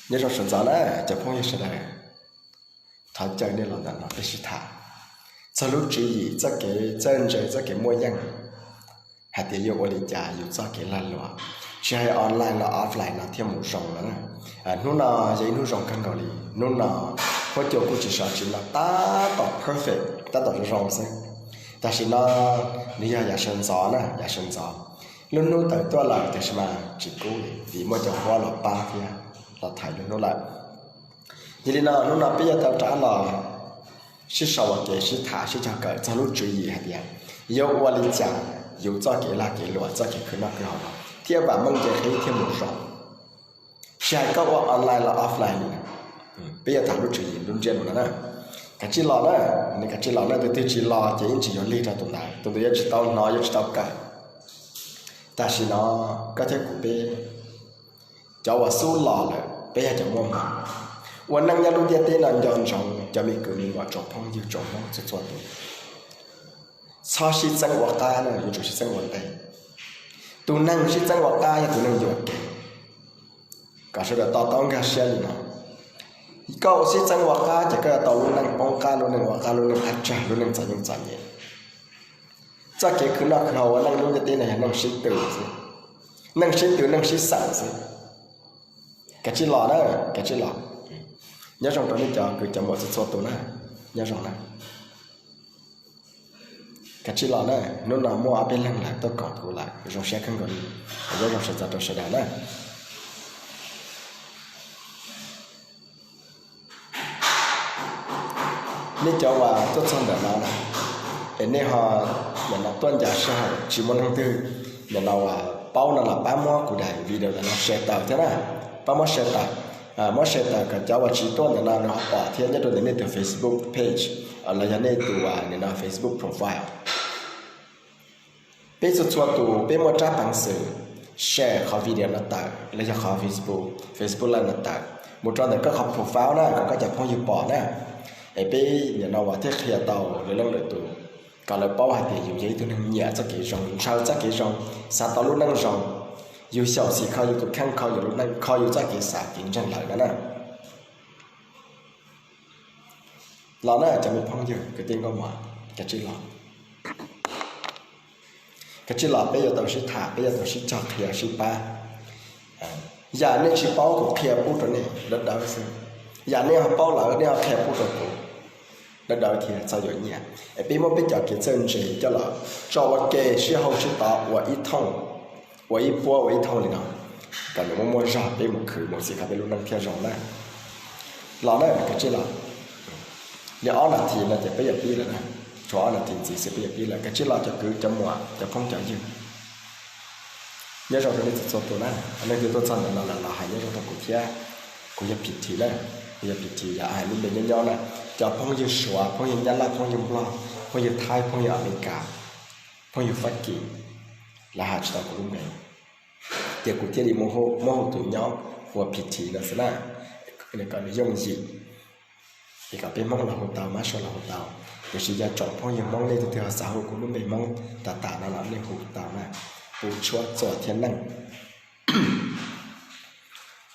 Nyob zoo sawv ntxov na cov phooj ywg sawv daws, thov caw nej los ntawm no peb sib tham txog lub tswv yim txoj kev txawj ntse txoj kev muaj yeej, hais tias yuav ua li cas yus txoj kev lag luam, tsis hais online los offline no thiaj mus zoo no. Hnub no yog ib hnub zoo kawg nkaus li. Hnub no huab cua kuj tsis sov tsis no, tab tom perfect, tab tom zoo zoo xwb. Tam sim no nws yog yav sawv ntxov na, yav sawv ntxov. Lub hnub tawm tuaj lawm tiam sis mas tsis kub li vim muaj cov huab los pab thiab los thaiv lub hnub lawm. Yog li no hnub no peb yuav tau rov los sib sau ua ke sib tham sib cog kawm txog lub tswv yim hais tias yuav ua li cas yus txoj kev lag kev luam txoj kev khwv noj khwv haus no thiaj vam meej nce qhib thiaj mus zoo. Tsis hais koj ua online los offline li, peb yuav tham lub tswv yim lub ntsiab no na. Kav tsij los na, nws kav tsij los na, tus twg tsis los ces yeej tsis yuav lig rau tus ntawd, tus ntawd yuav tsis tau hnov yuav tsis tau kawm. Tam sim no koj thiab kuv peb, cov uas xub los lawm peb yog cov muaj hmoo. Ua neej nyob lub ntiaj teb no nco ntsoov cov me kwv me muam tsoom phooj ywg tsoom Hmoob txhua txhua tus, txhob sib txeeb ua qab na, yuav tsum sib txeeb ua ntej. Tus neeg sib txeeb ua qab yog tus neeg yuam kev. Kom sawv daws to taub nkag siab li no. Koj ua sib txeeb ua qab ces koj yuav tau lub neej poob qab, lub neej ua qab, lub neej qab tsag, lub neej txom nyem txom nyem. Txoj kev khwv noj khwv haus ua neej lub ntiaj teb no yog neej sib tw xwb, neej sib tw neej sib xeem xwb. Kav tsij los na, kav tsij los. Nyob zoo rau nej cov kwv cov muam txhua txhua tus na, nyob zoo na. Kav tsij los na, hnub no muaj ob peb leeg lawm tuaj koom kuv lawm, zoo siab kawg nkaus li. Nyob zoo sawv ntxov rau sawv daws na. Nej cov uas tuaj txog ntawm no na, es nej ho nim no tuaj ncav sij hawm tsis muaj leej twg nim no uas paub no los pab muab kuv daim video ntawm no share tawm thiab na, pab muab share tawm. Muab share tawm kom cov uas tsis tuaj ntawm no nws ho pom thiab nyob rau ntawm nej tus Facebook page los yog nej tus nim no Facebook profile. Peb txhua txhua tus peb muaj rab peev xwm share qhov video no tawm los yog qhov Facebook, Facebook Live no tawm mus rau ntawm koj qhov profile na, kom koj cov phooj ywg pom na. Es peb nim no uas thiaj qhia tau lwm leej lwm tus kom lawv paub hais tias yus yog ib tug neeg nyiam txoj kev zoo, ntshaw txoj kev zoo, xav tau lub neej zoo. Yus xyaum xim kho yus tus kheej, kho yus lub neej, kho yus txoj kev xav kev ntseeg lawm no na. Los na cov me phooj ywg kwv tij nkauj muam, kav tsij los. Kav tsij los peb yuav tau sib tham, peb yuav tau sib cog qhia sib pab. Yam nej tsis paub kuv qhia pub rau nej dawb dawb xwb, yam nej ho paub lawm nej ho qhia pub rau kuv dawb dawb thiab txhob yuav nyiaj. Es peb muab peb cov kev txawj ntse coj los tso ua ke sib hau sib tov ua ib thooj, ua ib puab ua ib thooj li no, kom nws muaj muaj zog peb mus khwv mus xim qhov peb lub neej thiaj zoo na. Los na, kav tsij los. Li ob nas this no ces peb yuav pib lawm na, tshuav ob nas this ntxiv xwb peb yuav pib lawm. Kav tsij los cov kwv cov muam cov phooj cov ywg, nyob zoo rau nej txhua txhua tus na. Leej twg tuaj txog ntawm no lawm los hais nyob zoo rau kuv thiab. Kuv yog Phim Thim na, kuv yog Phim Thim, yog hais lub npe nyob nyob na. Cov phooj ywg Suav, phooj ywg Nyab Laj, phooj ywg Nplog, phooj ywg Thaib, phooj ywg Amelikas, phooj ywg Fab Kis, lawv hais tsis tau kuv lub npe, ces kuv thiaj li muab hu tus nyob hu ua Phim Thim no xwb na, kom nws yooj yim, es kom peb Hmoob los hu tau, Mab Suav los hu tau. Tiam sis yog tsoom phooj ywg Hmoob nej leej twg ho xav hu kuv lub npe Hmoob tas tas no los nej hu tau na, Pu Tshuab Txuas Thiab Neej.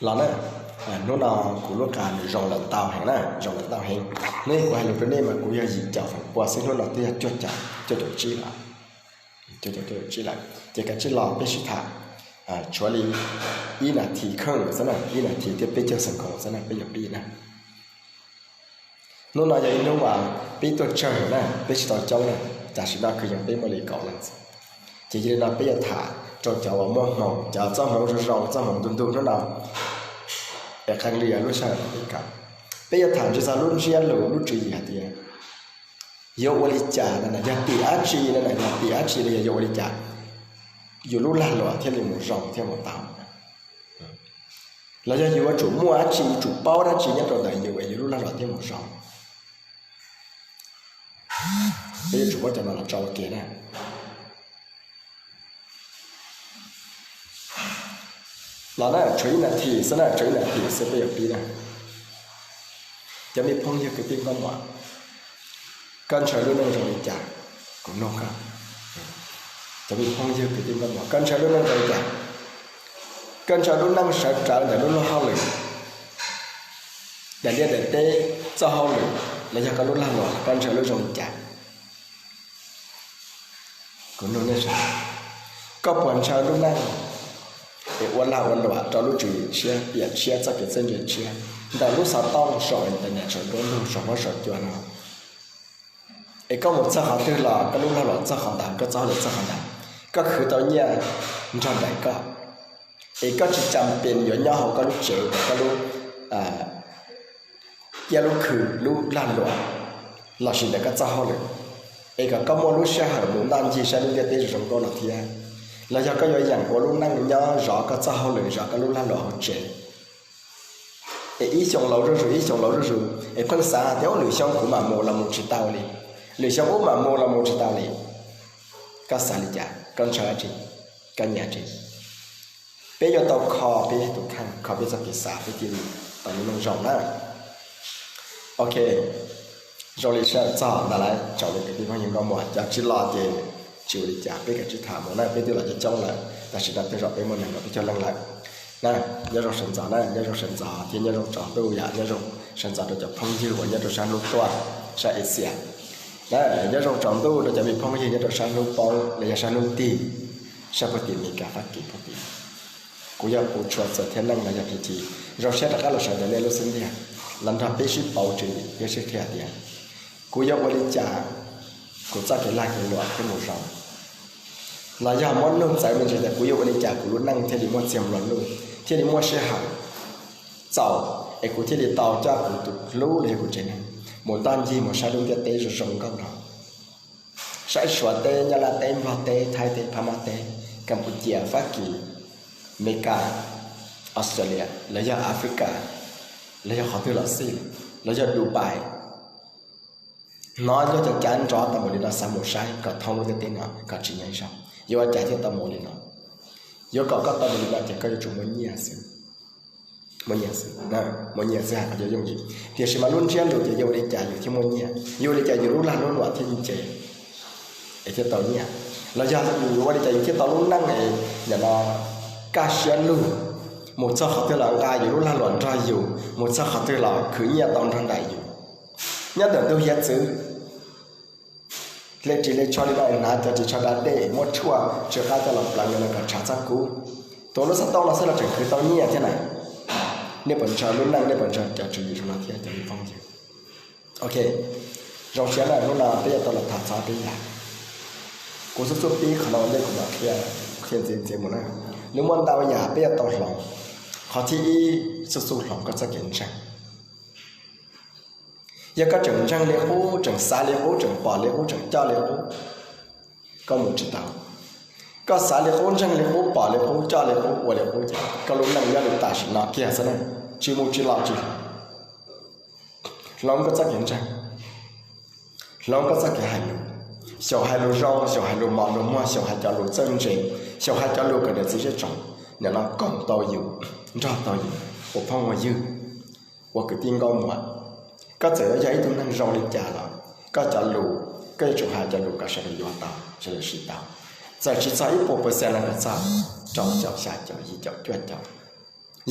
Los na, hnub no kuv lub qa nws zoo lawm ntau heev na, zoo lawm ntau heev. Hnub ib kuv hais lus rau nej mas kuv yog yim caum feem pua xwb, hnub no twb yog cuaj caum, cuaj caum tsib lawm, cuaj caum, cuaj caum tsib lawm. Ces kav tsij los peb sib tham, tshuav li ib nas this kheej xwb na, ib nas this thiab peb caug xees khoom xwb na, peb yuav pib na. Hnub no yog ib hnub uas peb tuaj tsawg na, peb tsis tau coob na, tam sim no kwv yees peb muaj li kaum leej xwb. Ces yog li no peb yuav tham rau cov uas muaj hmoo, cov txoj hmoov zoo zoo, txoj hmoov ntuj ntuj hnub no, es qee li lub sij hawm no peb kawm, peb yuav tham ntshe txog lub ntsiab lus lub tswv yim hais tias yuav ua li cas no na, yog tim dab tsi no na, yog tim dab tsi los yog yuav ua li cas yus lub lag luam thiaj li mus zoo thiaj mus tau, los yog yus yuav tsum muaj dab tsi, yuav tsum paub dab tsi nyob rau ntawm yus es yus lub lag luam thiaj mus zoo. Peb yuav tsum muab cov no los tso ua ke na. Los na, tshuav ib nas this xwb na, tshuav ib nas this xwb peb yuav pib na. Cov me phooj ywg kwv tij nkauj muam, koj ntshaw lub neej zoo li cas? Kuv nug koj. Cov me phooj ywg kwv tij nkauj muam, koj ntshaw lub neej zoo li cas? Koj ntshaw lub neej sawv rawv ntawm lub luag hauj lwm, daim liaj daim teb, txoj hauj lwm los yog koj lub lag luam koj ntshaw lub zoo li cas? Kuv nug nej sawv daws, koj puas ntshaw lub neej es ua lag ua luam rau lub tswv yim tshiab, piam tshiab, txoj kev txawj ntse tshiab ntawm lub xov tooj, saum internet, saum nruab ntug, saum huab saum cua no? Es koj mus txog qhov twg los koj lub lag luam txog qhov ntawd, koj txoj hauj lwm txog qhov ntawd, koj khwv tau nyiaj nrog nraim koj. Es koj tsis cam pes yuav nyob hauv koj lub tsev, koj lub cia lub khw, lub lag luam lossis ntawm koj txoj hauj lwm, es kom koj muaj lub sij hawm mus ntoj ncig saib lub ntiaj teb zoo zoo nkauj no thiab. Los yog koj yuav yeem ua lub neej nyob zov koj txoj hauj lwm, zov koj lub lag luam hauv tsev, es ib xyoo laus zuj zus, ib xyoo laus zuj zus, es pheej xav tias lwm xyoo kuv mam mus los mus tsis tau li, lwm xyoo ub mam mus los mus tsis tau li. Koj xav li cas? Koj ntshaw dab tsi? Koj nyiam dab tsi? Peb yuav tau kho peb tus kheej, kho peb txoj kev xav, peb thiaj li tau lub neej zoo na. Ok, zoo li sij hawm txog ntawd lawm, tsaus ntuj kwv tij phooj ywg nkauj muam, cov tsis los ces tsis ua li cas, peb kav tsij tham mus na, peb twb los coob coob lawm, tam sim no tej zaum peb muaj nees nkaum peb caug leej lawm na. Nyob zoo sawv ntxov na, nyob zoo sawv ntxov thiab nyob zoo tsaus ntuj yom, nyob zoo sawv ntxov rau cov phooj ywg uas nyob rau sab hnub tuaj, sab Asia na. Nyob zoo tsaus ntuj rau cov me phooj ywg nyob rau sab hnub poob los yog sab hnub tig, sab puag tim Amelikas, Fab Kis puag tim. Kuv yog Pu Tshua Txawj Thiab Neej los yog P T, zoo siab rov qab los sawv ntawm nej lub xub ntiag, los nrog peb sib pauv tswv yim thiab sib qhia tias kuv yuav ua li cas kuv txoj kev lag kev luam thiaj mus zoo, los yog muab nug txawv me ntsis tias kuv yuav ua li cas kuv lub neej thiaj li muaj txiag nplua nuj, thiaj li muaj sij hawm txaus, es kuv thiaj li tau coj kuv tus hlub los yog kuv tsev neeg mus ntoj ncig mus saib lub ntiaj teb zoo zoo nkauj no, saib Suav teb, Nyab Laj teb, Nplog teb, Thaib teb, Phab Mab teb, Kampuchia, Fab Kis, Amelikas, Australia, los yog Africa, los yog qhov twg los xij, los yog Dubai. Hnov luag cov cav nrov tau mus li no, xav mus saib kom thoob lub ntiaj teb no kom tsim nyog zoo, yuav ua cas thiaj tau mus li no? Yuav kom koj tau mus li no ces koj yuav tsum muaj nyiaj xwb. Muaj nyiaj xwb, muaj nyiaj xwb hais qhov cov yooj yim. Tiam sis mas lub ntsiab lus ces yuav ua li cas yus thiaj muaj nyiaj, yuav ua li cas yus lub lag lub luam thiaj nce, es thiaj tau nyiaj, los yog yus yuav ua li cas yus thiaj tau lub neej es nim no kaj siab lug, mus txog qhov twg los nqa yus lub lag luam nrog yus, mus txog qhov twg los khwv nyiaj tau nrog nraim yus. Nyob ntawm ntug hiav txwv, hle ris hle tsho li no, hnav cov ris tsho da dej muab tshuaj tsw qab coj los pleev li no kom tshav txhob kub. Tuav lub xov tooj no xwb los tseem khwv tau nyiaj thiab na. Nej puas ntshaw lub neej, nej puas ntshaw cov tswv yim zoo no thiab cov me phooj ywg? Ok, zoo siab na, hnub no peb yuav tau los tham txog peb yam. Kuv xub xub pib qhov no ua ntej kuv mam qhia ntxiv ntxiv mus na. Nws muaj ntau yam peb yuav tau hloov. Qhov thib ib, xub xub hloov koj txoj kev ntseeg. Yog koj tseem ntseeg li qub, tseem xav li qub, tseem pom li qub, tseem coj li qub, koj mus tsis tau. Koj xav li qub, ntseeg li qub, pom li qub, coj li qub, ua li qub ces koj lub neej nyob li tam sim no kiag xwb na, tsis mus tsis los tsis hloov koj txoj kev ntseeg, hloov koj txoj kev hais lus, xyaum hais lus zoo, xyaum hais lus mos lus muag, xyaum hais cov lus txawj ntse, xyaum hais cov lus kom niam txiv zej tsoom nim no koom tau yus, nrog tau yus ua phooj ua ywg, ua kwv tij nkauj muam. Koj txawm yuav yog ib tug neeg zoo li cas los koj cov lus, koj yuav tsum hais cov lus kom sawv daws yuav tau, sawv daws siv tau. Txawm tsis txog ib puas percent los kom txog rau caum xya caum yim caum cuaj caum.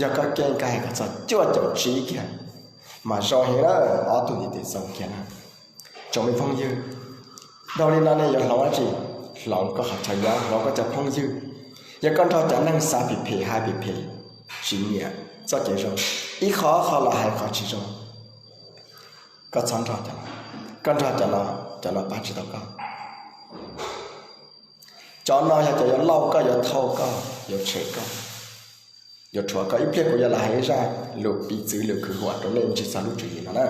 Yog koj keej koj hais kom txog cuaj caum tsib kiag mas zoo heev na, ob tug ntiv tes xoo kiag na. Tsoom me phooj ywg, dhau li no nej yuav hloov dab tsi? Hloov koj qhov chaw nyob, hloov koj cov phooj ywg. Yog koj nrog cov neeg xav phem phem, hais phem phem, tsis nyiam txoj kev zoo, ib qho qho los hais qhov tsis zoo, koj txhob nrog cov no. Koj nrog cov no, cov no pab tsis tau koj. Cov no yog cov yuav lauj koj, yuav thauj koj, yuav tshem koj, yuav rhuav koj. Ib pliag kuv yuav los hais ib zaj lus piv txwv, lus khwv huam rau nej ntsis txog lub tswv yim no na.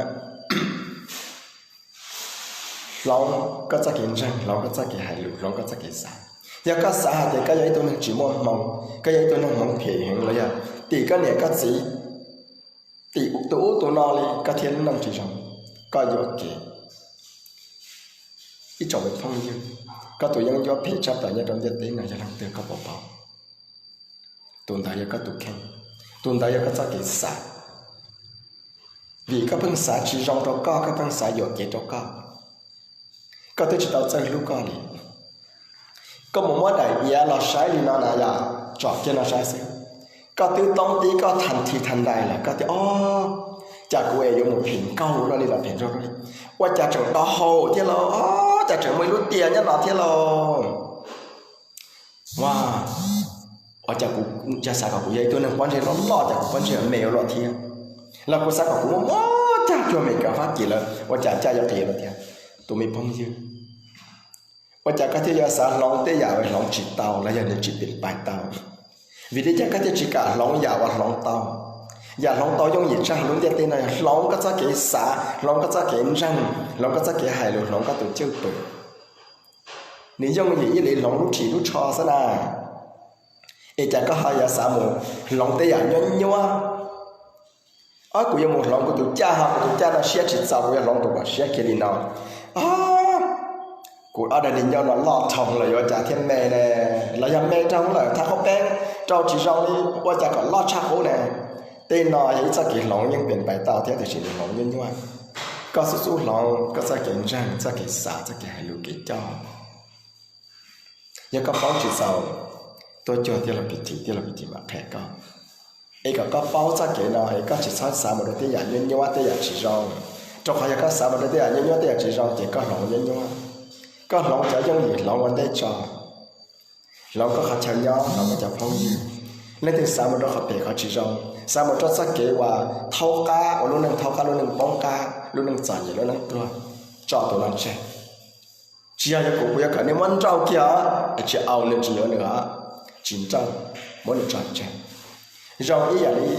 Hloov koj txoj kev ntseeg, hloov koj txoj kev hais lus, hloov koj txoj kev xav. Yog koj xav hais tias koj yog ib tug neeg tsis muaj hmoo, koj yog ib tug neeg hmoov phem heev los yog tim koj niam koj txiv, tim tus ub tus no li, koj thiaj lub neej tsis zoo, koj yuam kev. Ib tsoom me phooj ywg, koj tus yeeb ncuab phem tshaj plaws nyob rau ntiaj teb no yog leej twg koj puas paub? Tus ntawd yog koj tus kheej, tus ntawd yog koj txoj kev xav. Vim koj pheej xav tsis zoo rau koj, koj pheej xav yuam kev rau koj, koj twb tsis tau txawj hlub koj li. Koj mus muab daim iav los saib li no na yom, tsom kiag no saib xwb, koj twb toob tib koj thas thi thas ntais lawm, koj tias ob, Cas kuv es yuav mus phim nkauj luaj li los phim nraug luaj li, ua cas tseem do hau thiab lauj, cas tseem muaj ib lub tiaj nyob no thiab lauj. Ua, ua cas kuv xav kom kuv yog ib tug neeg pob ntseg loj loj, cas kuv pob ntseg me ua luaj thiab, los kuv xav kom kuv muaj muaj caj cuag Amelikas Fab Kis lawm, ua cas caj yuav qis lawm thiab. Tus me phooj ywg, ua cas koj thiaj yuav xav hloov tej yam uas hloov tsis tau los yog nws tsis pem pais tau? Vim li cas koj thiaj tsis kam hloov yam uas hloov tau? Yam hloov tau yooj yim tshaj lub ntiaj teb no yog hloov koj txoj kev xav, hloov koj txoj kev ntseeg, hloov koj txoj kev hais lus, hloov koj tus cwj pwm. Nws yooj yim ib li hloov lub ris lub tsho xwb na. Es cas koj ho yuav xav mus hloov tej yam nyuab nyuab? Ob, kuv yuav mus hloov kuv tus caj ho kuv tus caj no siab tsis txaus, kuv yuav hloov tus kom siab kiag li no. Kuv ob daim niag nyob no loj dhau los yuav cas thiaj me ne, los yog me dhau lawm thaj qhaub peeb rau tsis zoo li, ua cas kom loj tshaj qub ne? Tej no yog ib txoj kev hloov yeej pem pais tau thiab tiam sis nws hloov nyuaj nyuaj. Koj xub xub hloov koj txoj kev ntseeg, txoj kev xav, txoj kev hais lus, kev coj. Yog koj paub tsis txaus, tuaj cuag thiab los pim tim, thiab los pim tim mam qhia koj. Es kom koj paub txoj kev no es koj tsis txhob xav mus rau tej yam nyuab nyuab, tej yam tsis zoo, rau qhov yog koj xav mus rau tej yam nyuab nyuab, tej yam tsis zoo ces koj hloov nyuab nyuab. Koj hloov cov yooj yim hloov ua ntej tso, hloov koj qhov chaw nyob, hloov koj cov phooj ywg. Leej twg xav mus rau qhov phem qhov tsis zoo, xav mus rau txoj kev uas thaub qab, ua lub neej thaub qab, lub neej poob qab, lub neej txom nyem, lub neej pluag, tso tus no tseg. Tsis yog yuav kuv, kuv yuav kom nej muab nrauj kiag os, tsis au nws tsis yuav nws os, tsis nrauj, muab nws tso tseg. Zoo ib yam li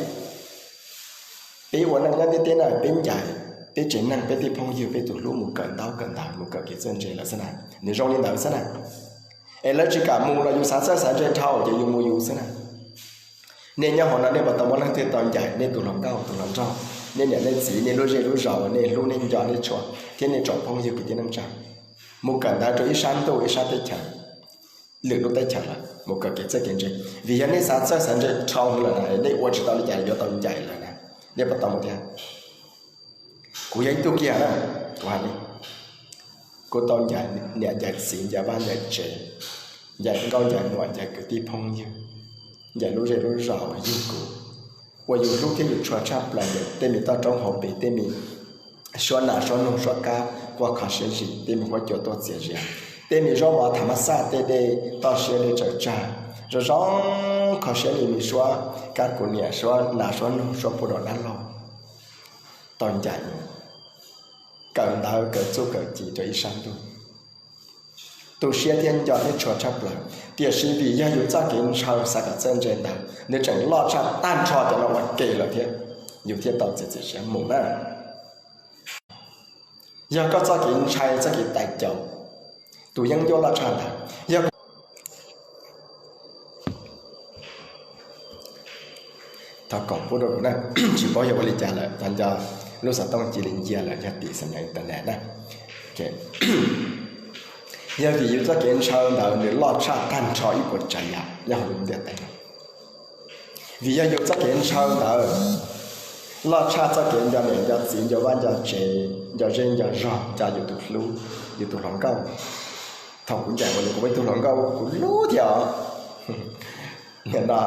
peb ua neej nyob ntiaj teb no, peb ncaim peb tsev neeg, peb tej phooj ywg, peb tus hlub mus kawm ntaub kawm ntawv, mus kawm kev txawj ntse lawm xwb na, nws zoo li ntawd xwb na. Es lawv tsis kam mus los yus xav txawj xav ntse dhau ces yus mus yus xwb na. Nej nyob hauv no nej puas tau muaj leej twg tau ncaim nej tus hluas nkauj tus hluas nraug, nej niam nej txiv, nej lub zej lub zos uas nej hlub nej nco nej tshua, thiab nej tsoom phooj ywg kwv tij neej tsa mus kawm ntawv rau ib sab ntuj ib sab teb chaws, lwm lub teb chaws lawm, mus kawm kev txawj kev ntse? Vim yog nej xav txawj xav ntse dhau lawm na, nej ua tsis tau li cas yuav tau ncaim lawm na. Nej puas tau mus thiab? Kuv yog ib tug kiag na, kuv hais li, kuv tau ncaim niam ncaim txiv, ncaim vaj ncaim tsev, ncaim nkauj ncaim muam, ncaim kwv tij phooj ywg, ncaim lub zej lub zos uas yug kuv, uas yus hlub thiab yus tshua tshaj plaws, tej me toj roob hauv pes, tej me suab nas suab noog suab kab quaj kho siab zim, tej me huab cua tuaj txias zias, tej me zaub mov tham mas xaj, tej dej toj siab dej tsaws tsag, zoo zoo kho siab li me suab kab kuv niam, suab nas suab noog, suab puv rau dab laug. Tau ncaim mus kawm ntawv kawm txuj kawm ci rau ib sab ntuj, tu siab thiab nco thiab tshua tshaj plaws. Tiam sis vim yog yus txoj kev ntshaw xav kom txawj ntse ntawd nws tseem loj tshaj tag nrho cov no ua ke lawm thiab, yus thiaj tau txiav txim siab mus na. Yog koj txoj kev ntshai txoj kev tais caus, tus yeeb ncuab loj tshaj ntawd, yog thov kom pub rau kuv na, tsis paub yog ua li cas lawm, tag nco lub xov tooj cia li ncia lawm yog tim xam nyas internet na. Yog vim yus txoj kev ntshaw ntawd nws loj tshaj tag nrho ib puas tsav yam nyob hauv lub ntiaj teb no. Vim yog yus txoj kev ntshaw ntawd loj tshaj txoj kev nco niam nco txiv, nco vaj nco tsev, nco zej nco zog, nco yus tus hlub, yus tus hluas nkauj. Thaum kuv ncaim ua li kuv muaj ib tug hluas nkauj kuv hlub thiab os, nim no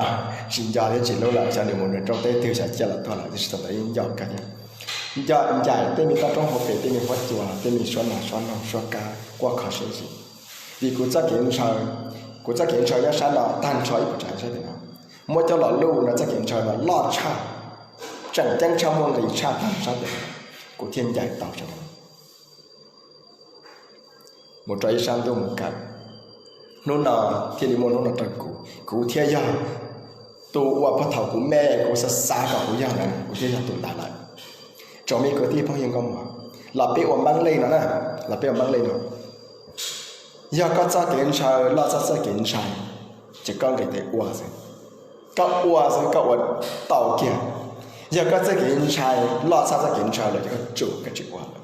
tsis nco thiab tsis hlub lawm, xyov nws mus nws rooj teb twg, xyov ciaj los tuag lawm, tiam sis thaum ntawd yeej nco kawg thiab. Nco ncaim tej me toj roob hauv pes, tej me huab cua, tej me suab nas suab noog suab kab quaj kho siab zim. Vim kuv txoj kev ntshaw, kuv txoj kev ntshaw nyob sab no tag nrho ib puas tsav sab tim no, muab coj los luj no txoj kev ntshaw no loj tshaj, tseem ceeb tshaj, muaj nqis tshaj tag sab tim no, kuv thiaj ncaim tau sab no mus rau ib sab ntuj mus kawm. Hnub no thiaj li muaj hnub no rau kuv, kuv thiaj yog tus uas puag thaum kuv me kuv xav xav kom kuv yog ntawd, kuv thiaj yog tus ntawd lawm. Tsoom me kwv tij phooj ywg nkauj muam, los peb ua npaab lej no na, los peb ua npaab lej no. Yog koj txoj kev ntshaw loj txog txoj kev ntshai, ces koj nqis tes ua xwb, koj ua xwb koj ua tau kiag. Yog koj txoj kev ntshai loj txog txoj kev ntshaw lawm ces koj tsum koj tsis ua lawm.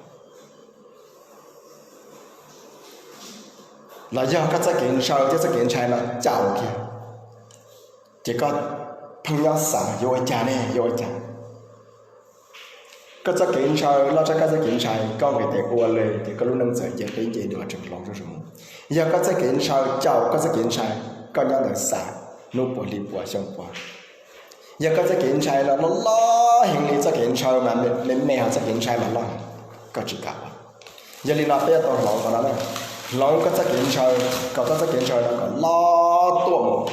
Los yog koj txoj kev ntshaw thiab txoj kev ntshai no caum kiag, ces koj pheej nyob xav yuav ua cas ne, yuav ua cas. Koj txoj kev ntshaw loj tshaj koj txoj kev ntshai, koj nqis tes ua li ces koj lub neej txawm nce qib nce duav tseem hloov zuj zus mus. Yog koj txoj kev ntshaw caum koj txoj kev ntshai, koj nyob ntawd xav hnub puas hli puas xyoo puas, Yog koj txoj kev ntshai los loj loj heev li txoj kev ntshaw mas me me, ho txoj kev ntshai mas loj, koj tsis kam ua. Yog li no peb yuav tau hloov qhov no na, hloov koj txoj kev ntshaw, kom koj txoj kev ntshaw no kom loj tuaj mus,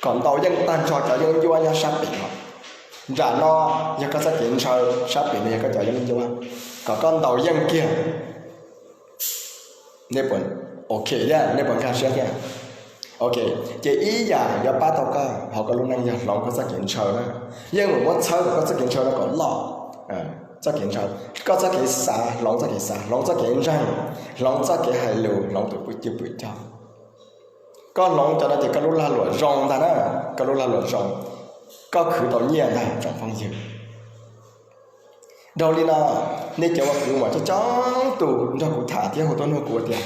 kom ntaus yeej tag nrho cov yeeb ncuab nyob sab pem no. Nram no yog koj txoj kev ntshaw, sab pem no yog koj cov yeeb ncuab, kom koj ntaus yeej kiag. Nej puas, ok thiab, nej puas nkag siab thiab? Ok, ces ib yam yuav pab tau koj hauv koj lub neej yog hloov koj txoj kev ntshaw na. Yeej mus muab txhawb kom koj txoj kev ntshaw no kom loj. Txoj kev ntshaw, koj txoj kev xav, hloov txoj kev xav, hloov txoj kev ntseeg, hloov txoj kev hais lus, hloov tus pwj cwj pwm cog. Koj hloov cov no ces koj lub lag luam zoo ntag na, koj lub lag luam zoo, koj khwv tau nyiaj ntag tsoom phooj ywg. Dhau li no, nej cov uas kuv muam coob coob tus nrog kuv tham thiab hu tuaj nug kuv tias,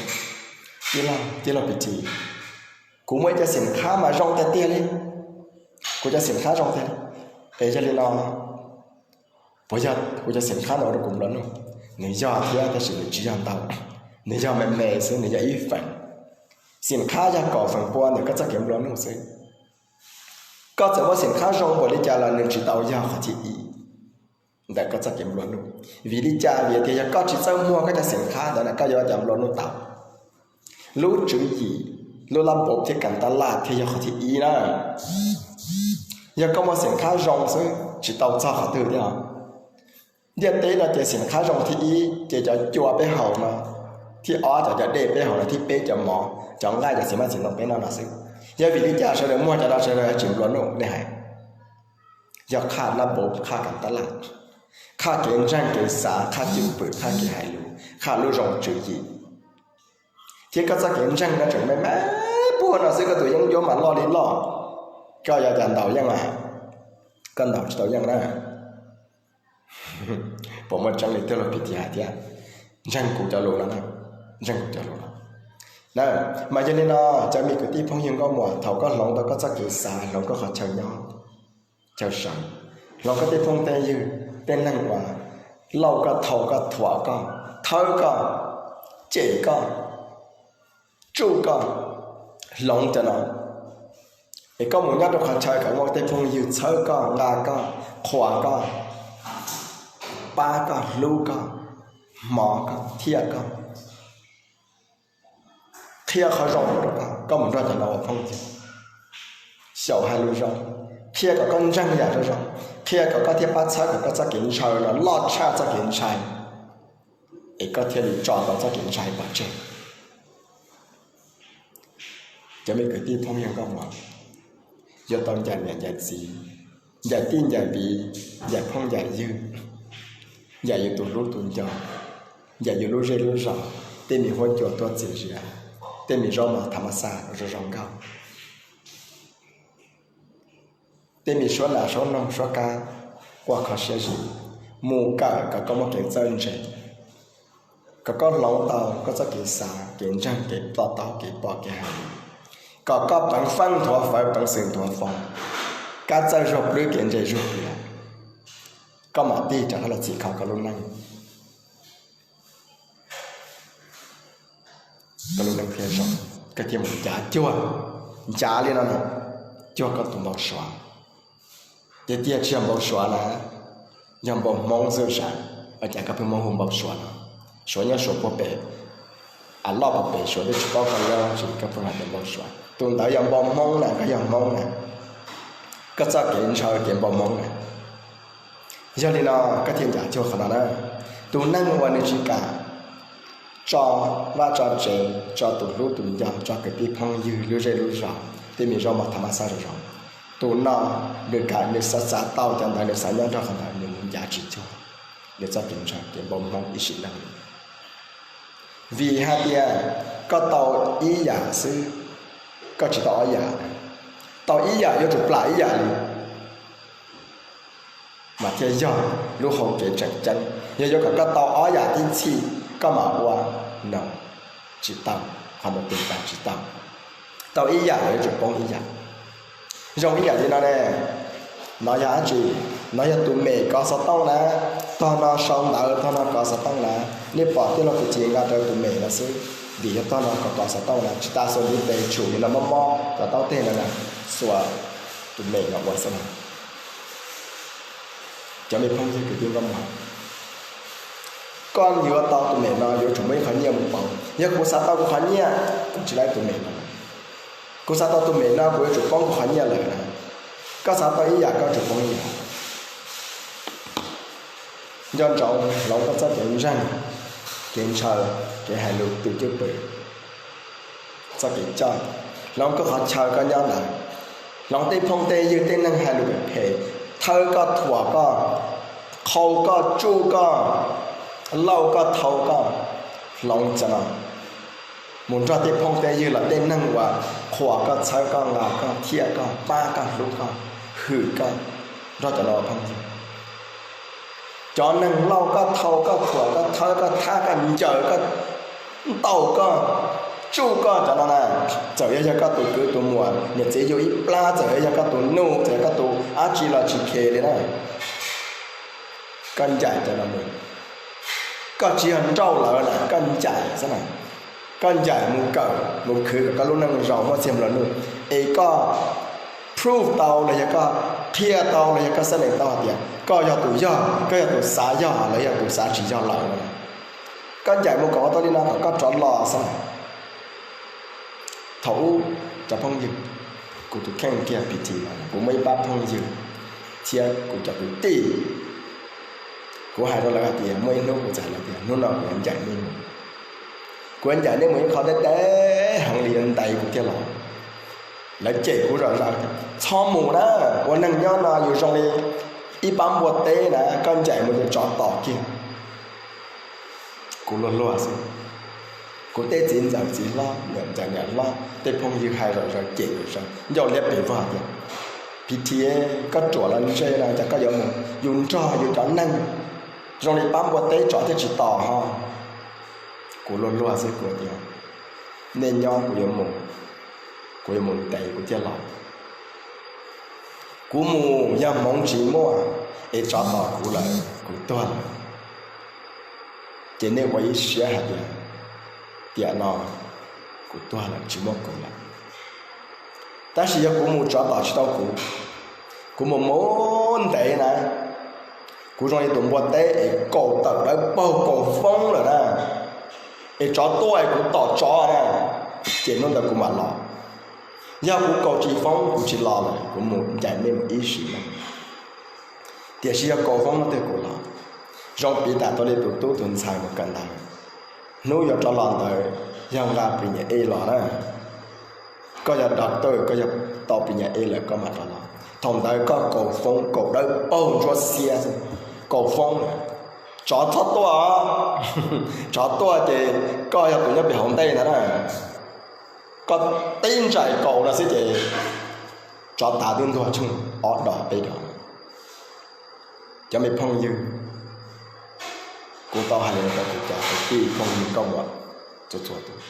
tij laug, tij laug Pis Tis, kuv muaj ib cov xim qhab mas zoo tiag tiag li, kuv cov xim qhab zoo tiag li. Es yog li no, puas yog kuv cov xim qhab no ua rau kuv nplua nuj? Nws yog thiab tab sis nws tsis yog ntau, nws yog me me xwb, nws yog ib feem. Xim qhab yog kaum feem pua ntawm koj txoj kev nplua nuj xwb. Koj txawm muaj xim qhab zoo npaum li cas los nws tsis tau yog qhov thib ib ntawm koj txoj kev nplua nuj. Vim li cas? Vim tias yog koj tsis txawj muag koj cov xim qhab ntawd na koj yuav ua cas nplua nuj tau? Lub tswv yim, lub lab npaum thiab kas tab laj thiaj yog qhov thib ib na. Yog koj muaj xim qhab zoo xwb tsis tau txog qhov twg thiab os. Ntiaj teb no ces xim qhab zoo thib ib ces cov cua peb haus no, thib ob cov cov dej peb haus no, thib peb cov mov, cov nqaij, cov txiv maj txiv ntoo peb noj no xwb. Yog vim li cas sawv daws muag cov no sawv daws tsis nplua nuj nej hais? Yog qhaj lab npaum, qhaj kas tab laj, qhaj kev ntseeg kev xav, qhaj cwj pwm, qhaj kev hais lus, qhaj lub zoo tswv yim. Thiab koj txoj kev ntseeg no tseem me me puag no xwb koj tus yeeb ncuab mas loj li loj, koj yuav cas ntaus yeej mas koj ntaus tsis tau yeej na. Puas muaj tseeb li tij laug Pis Tis hais thiab? Ntseeg kuv cov lus no, ntseeg kuv cov lus no na. Mas yog li no, cov me kwv tij phooj ywg nkauj muam, thaum koj hloov tau koj txoj kev xav, hloov koj qhov chaw nyob, chaw sawv, hloov koj tej phooj tej ywg, tej neeg uas lauj koj, thau koj, thuam koj, thawb koj, cem koj, tsuj koj, hloov cov no, es koj mus nyob rau qhov chaw kom muaj tej phooj ywg txhawb koj, nqa koj, qhuas koj, pab koj, hlub koj, hmov koj, thiaj koj, qhia qhov zoo rau koj, koj mus nrog cov no ua phooj ywg, xyaum hais lus zoo, qhia kom koj ntseeg yam zoo zoo, qhia kom koj thiaj pab txhawb kom koj txoj kev ntshaw no loj tshaj txoj kev ntshai, es koj thiaj li tso tau txoj kev ntshai pov tseg. Cov me kwv tij phooj ywg nkauj muam, yuav tau ncaim niam ncaim txiv, ncaim tij ncaim viv, ncaim phooj ncaim ywg, ncaim yus tus hlub tus nco, ncaim yus lub zej lub zos, tej me huab cua tuaj txias zias, tej me zaub mov tha ma xaj zoo zoo nkauj, tej me suab nas suab noog suab kab quaj kho siab zis, mus kawm kom koj muaj kev txawj ntse, kom koj hloov tau koj txoj kev xav, kev ntseeg, kev to taub, kev pom kev hais, kom koj peev feej nthuav fawv peev xwm nthuav fo, kab txawj zuag plwb kev ntse zuag plias, koj mam tig rov qab los txhim kho koj lub neej. Koj lub neej thiaj zoo, koj thiaj mus ncav cuag, ncav li no na, cuag koj tus npau suav. Tiag tiag tsis yog npau suav na, yog npau hmoob xwb sav, ua cas koj pheej muab hu npau suav no? Suav nyob suav puag pem, a loj puag pem, suav twb tsis paub koj nyob dab tsi koj pheej hais tias npau suav. Tus ntawd yog npau hmoob na, koj yog hmoob na, koj txoj kev ntshaw kev npau hmoob na. Yog li no koj thiaj ncav cuag qhov no na. Tus neeg uas nws tsis kam tso vaj tso tsev, tso tus hlub tus nco, tso kwv tij phooj ywg, lub zej lub zos, tej me zaub mov tha ma xaj zoo zoo, tus no nws kam, nws xav xav tau cov ntawd, nws xav nyob nrog qhov ntawd, nws mus ncav tsis cuag nws txoj kev ntshaw kev npau hmoob ib sim neej li. Vim hais tias koj tau ib yam xwb, koj tsis tau ob yam. Tau ib yam yuav tsum plam ib yam li, mas thiaj yog lub hau kev tseem ceeb. Yog yuav kom koj tau ob yam tib txhij koj mam ua, no tsis tau, qhov ntawd tus tas tsis tau. Tau ib yam los yuav tsum poob ib yam. Zoo ib yam li no ne, no yog dab tsi? No yog tus mem kov xov tooj na, tog no sau ntawv, tog no kov xov tooj na. Nej pom tij laug Pis Tis nqa rawv tus mem no xwb, vim yog tog no kov kov xov tooj na, tsis tas xuas ntiv tes tshum li no mob mob kom taub teg no na, xuas tus mem no ua xwb na. Cov me phooj ywg kwv tij nkauj muam, koj yuav tau tus mem no yuav tsum muaj ib qhov nyiaj mus pauv. Yog kuv xav tau kuv qhov nyiaj, kuv tsis laib tus mem no. Kuv xav tau tus mem no, kuv yuav tsum poob kuv qhov nyiaj lawm na. Koj xav tau ib yam, koj tsum poob ib yam. Nco ntsoov, hloov koj txoj kev ntseeg, kev ntshaw, kev hais lus twm cwj pwm, txoj kev coj, hloov koj qhov chaw koj nyob ntawd, hloov tej phooj tej ywg tej neeg hais lus phem, thawb koj, thuam koj, qhau koj, tsuj koj, lauj koj, thau koj, hloov cov no mus nrog tej phooj tej ywg los tej neeg uas qhuas koj, txhawb koj, nqa koj, thiab koj, pab koj, hlub koj, hwm koj, nrog cov no ua phooj ywg. Cov neeg lauj koj, thau koj, thuam koj, thawb koj, thab koj, ncaws koj, ntaus koj, tsuj koj, cov no na, txawm yog yog koj tus kwv tus muam, niam txiv yug ib plab, txawm yog yog koj tus nus, txawm yog koj tus dab tsi los tsis khe li na. Koj ncaim cov no mus. Koj tsis yog nrauj lawv na, koj ncaim xwb na. Koj ncaim mus kawm mus khwv kom koj lub neej zoo muaj txiag nplua nuj, es koj prove tau los yog koj qhia tau los yog koj xeeb lees tau hais tias koj yog tus yog, koj yog tus xav yog los yog tus xav tsis yog lawm no. Koj ncaim mus kom ua tau li no kom koj rov los xwb na. Thaum ub, cov phooj ywg, kuv tus kheej kiag P T no, kuv muaj ib pab phooj ywg thiab kuv cov kwv tij, kuv hais rau lawv hais tias muaj ib hnub kuv txais lawv tias hnub no kuv yuav ncaim nej mus, kuv yuav ncaim nej mus ib qho deb deb heev li, yuav ntev kuv thiaj los. Lawv cem kuv zom zaws, txhob mus na, ua neeg nyob no yus zoo li ib pab npua teb na, koj ncaim mus ces tsov tom kiag. Kuv luag luag xwb. Kuv tej txiv ntxawm txiv hlob, niam ntxawm niam hlob, tej phooj ywg hais zom zaws cem zom zaws ncauj liab pes vog tias, P T, koj ruam los ntse no cas koj yuav mus, yus nrog yus cov neeg zoo li pab npua teb tsov thiaj tsis tom ho. Kuv luag luag xwb, kuv tias, nej nyob, kuv yuav mus, kuv yuav mus ntev kuv thiaj los. Kuv mus yog hmoov tsis muaj es tsov tom kuv lawm, kuv tuag lawm, ces nej ua ib siab hais tias tiam no kuv tuag lawm tsis muaj kuv lawm. Tab sis yog kuv mus tsov tom tsis tau kuv, kuv mus mus ntev na, kuv zoo li tus npua teb es kaus tawm dawb paug kaus foob lawm na, es tsov tuaj es kuv tom tsov na, ces hnub ntawd kuv mam los. Yog kuv kaus tsis foob kuv tsis los lawm, kuv mus ncaim nej mus ib sim neej. Tiam sis yog kaus foob no twg kuv los. Zoo piv tas tau li tus tub tus ntxhais mus kawm ntawv, hnub yuav rov los ntawd yog nqa pis nyas E los na. Koj yog doctor, koj yog tau pis nyas E lawm koj mam rov los. Thaum ntawd koj kaus foob kaus dawb paug ntsuab xiab, kaus foob, tsov txhob tuaj, tsov tuaj ces koj yog tus nyob pem hauv ntej ntag na. Koj tib ntsais kaus no xwb ces tsov tav twb ntuag tsheej ob dos peb dos. Cov me phooj ywg, kuv tau hais li no rau kuv cov kwv tij phooj ywg nkauj muam txhua txhua tus,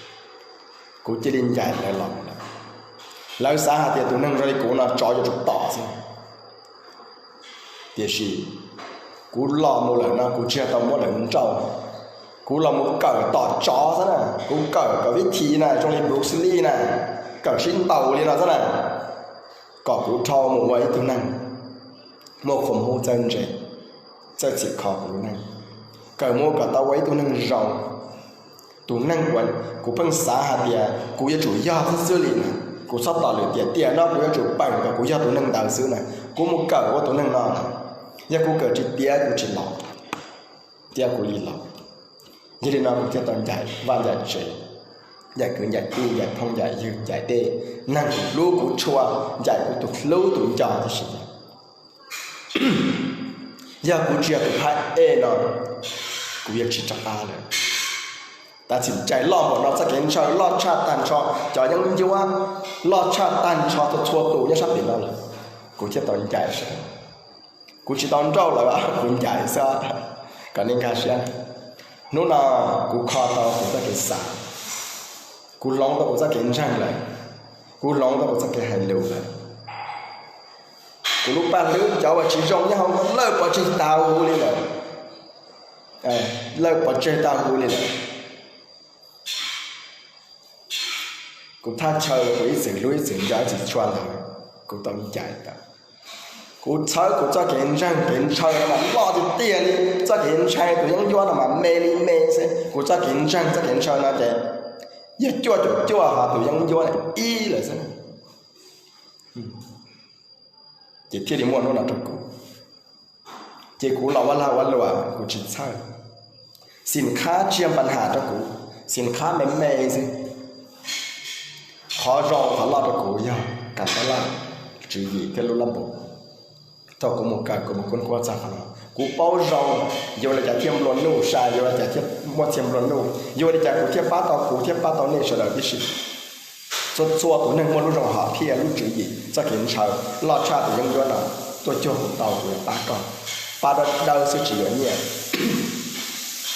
kuv cia li ncaim lawv los mus lawm. Lawv xav hais tias tus neeg zoo li kuv no tsov yuav tsum tom xwb. Tiam sis kuv los mus lawm no kuv tsis yog tau muab lawv nrauj, kuv los mus kawm tom tsov xwb na, kuv kawm kom vib thim na zoo li Bruce Lee na, kawm sib ntaus li no xwb na, kom kuv dhau mus ua ib tug neeg muaj qhov muag txawj ntse, txawj txhim kho kuv lub neej, kawm mus kom tau ua ib tug neeg zoo. Tus neeg uas kuv pheej xav hais tias kuv yuav tsum yog xwb xwb li na, kuv txhob tos lwm tiam, tiam no kuv yuav tsum peem kom kuv yog tus neeg ntawd xwb na, kuv mus kawm ua tus neeg no na. Yog kuv kawm tsis tiav kuv tsis los, thiab kuv li los. Yog li no kuv thiaj tau ncaim vaj ncaim tsev, ncaim kwv ncaim tij, ncaim phooj ncaim ywg, ncaim tej neeg kuv hlub kuv tshua, ncaim kuv tus hlub tus nco tib si. Yog kuv tsis yog tus phab ej no, kuv yuav tsis rov qab lawm. Tab sis ncaim loj npaum no, txoj kev ntshaw loj tshaj tag nrho, cov yeeb ncuab loj tshaj tag nrho txhua txhua tus nyob sab pem no lawm, kuv thiaj tau ncaim sawv. Kuv tsis tau nrauj lawv, kuv ncaim xwb, kom nej nkag siab. Hnub no kuv kho tau kuv txoj kev xav, kuv hloov tau kuv txoj kev ntseeg lawm, kuv hloov tau kuv txoj kev hais lus lawm. Kuv lub paj hlwb cov uas tsis zoo nyob hauv lawj pov tseg tag huv li lawm, lawj pov tseg tag huv li lawm. Kuv thaj chaw uas kuv ib txwm hlub ib txwm nco ib txwm tshua ntawd, kuv tau ncaim tawm. Kuv txhawb kuv txoj kev ntseeg kev ntshaw no mas loj tiag tiag li, txoj kev ntshai tus yeeb ncuab no mas me li me xwb. Kuv txoj kev ntseeg txoj kev ntshaw no ces yog cuaj caum cuaj ho tus yeeb ncuab ib lawm xwb. Ces thiaj li muaj hnub no rau kuv. Ces kuv los ua lag ua luam kuv tsis txhawj. Xim khab tsis yog npa nham rau kuv, xim khab me me xwb. Qhov zoo qhov loj rau kuv yog kam tab laj, tswv yim thiab lub lab npau. Thaum kuv mus kawm kuv mus kuj kuaj txog qhov no, kuv paub zoo yuav li cas thiaj nplua nuj, sai yuav li cas thiaj muaj txiag nplua nuj, yuav li cas kuv thiaj pab tau kuv thiab pab tau nej sawv daws tib si. Txhua txhua tus neeg muaj lub zoo hom phiaj lub tswv yim txoj kev ntshaw loj tshaj tus yeeb ncuab no tuaj cuag kuv tau, kuv yuav pab koj. Pab dawb dawb xwb tsis yuav nyiaj.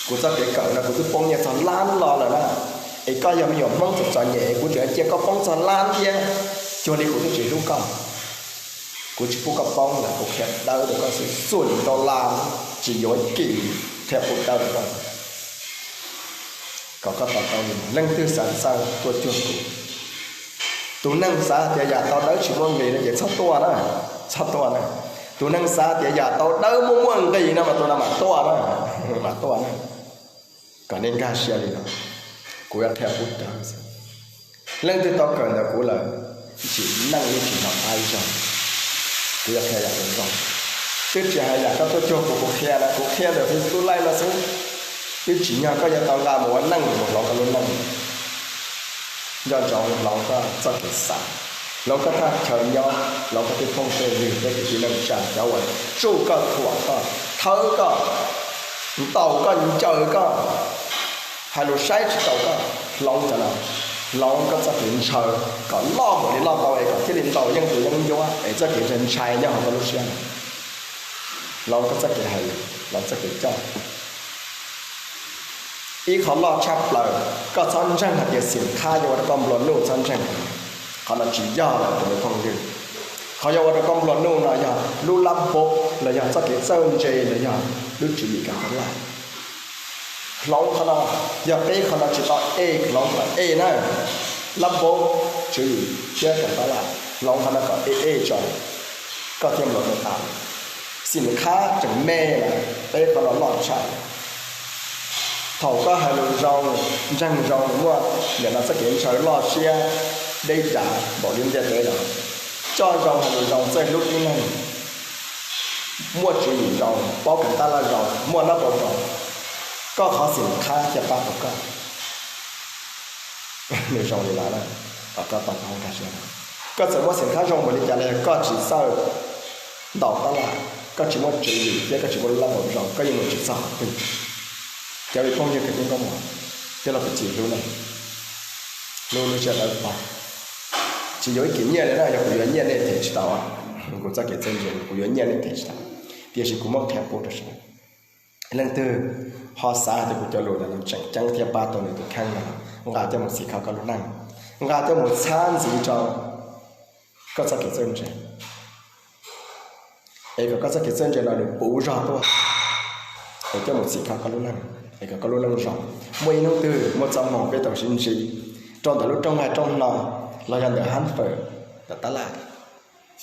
Kuv txoj kev kawm no kuv twb poob nyiaj txog lab los lawm na, es koj yog me nyuam Hmoob txom txom nyem kuv tseem cia koj poob txog lab thiab, cuag li kuv twb tsis hlub koj. Kuv tsis pub koj poob lawm, kuv qhia dawb rau koj xwb, xuaj li dollar tsis yuav kis, qhia pub dawb rau koj kom koj to taub li. Leej twg xav txawj tuaj cuag kuv. Tus neeg xav tias yam tau dawb tsis muaj nqis no ces txhob tuaj na, txhob tuaj na. Tus neeg xav tias yam tau dawb muaj muaj nqis no mas tus no mam tuaj na, mam tuaj na. Kom nej nkag siab li no, kuv yuav qhia pub dawb xwb. Leej twg tau kawm ntawm kuv lawm, tsim neej yeej tsis hnov dab zog. Kuv yuav qhia yam zoo zoo. Twb tsis hais yam koj tuaj cuag kuv, kuv qhia na, kuv qhia ntawm Facebook Live no xwb. Twb tsim nyog koj yuav tau nqa mus ua neej mus hloov koj lub neej. Nco ntsoov hloov koj txoj kev xav, hloov koj thaj chaw nyob, hloov koj tej phooj tej ywg tej kwv tij neej tsa cov uas tsuj koj thuam koj thawb koj ntaus koj ncaws koj, hais lus saib tsis taus koj, hloov cov no. Hloov koj txoj kev ntshaw kom loj npaum li loj tau es kom thiaj li ntaus yeej tus yeeb ncuab es txoj kev ntshai ntshai nyob hauv koj lub siab no. Hloov koj txoj kev hais lus, hloov txoj kev coj. Ib qho loj tshaj plaws, koj txhob ntseeg hais tias xim khab yuav ua rau koj nplua nuj, txhob ntseeg. Qhov no tsis yog lawm tus me phooj ywg. Qhov yuav ua rau koj nplua nuj no yog lub lab npauv los yog txoj kev txawj ntse los yog lub tswv yim kam tab laj. Hloov qhov no, yog peb qhov no tsis tau ej, hloov kom ej na. Lab npauv, tswv yim thiab kam tab laj, hloov qhov no kom ej ej tso, koj thiaj nplua nuj tas. Xim khab tseem me lawm, peb qhov no loj tshaj. Thaum koj hais lus zoo, ntseeg zoo, muaj nim no txoj kev ntshaw loj siab deb dav npaum li ntiaj teb no, coj zoo hais lus zoo, txawj hlub tib neeg, muaj tswv yim zoo, paub kam tab laj zoo, muaj lab npauv zoo, koj qhov xim khab thiaj pab tau koj. Nws zoo li no na, koj tau paub nkag siab. Koj txawm muaj xim khab zoo npaum li cas los yog koj tsis txawj ntaus tab laj, koj tsis muaj tswv yim thiab koj tsis muaj lab npauv zoo, koj yeej mus tsis txog qhov twg. Cov me phooj ywg kwv tij nkauj muam, tij laug kwv tij hlub ne, hlub lub siab dawb paug. Tsis yuav ib kis nyiaj li na, yog kuv yuav nyiaj nej them tsis tau. Kuv txoj kev txawj ntse kuv yuav nyiaj nej them tsis tau, tiam sis kuv muab qhia pub rau sawv daws. Leej twg ho xav tias kuv cov lus no tseem ceeb thiab pab tau nws tus kheej no, nqa coj mus txhim kho koj lub neej, nqa coj mus txhab ntxiv rau koj txoj kev txawj ntse, es kom koj txoj kev txawj ntse no nws puv zog tuaj, es coj mus txhim kho koj lub neej, es kom koj lub neej zoo. Muaj ib hnub twg muaj txoj hmoo peb tau sib ntsib rau ntawm lub rooj nqaij rooj hno los yog ntawm hab fawm, ntawm tab laj.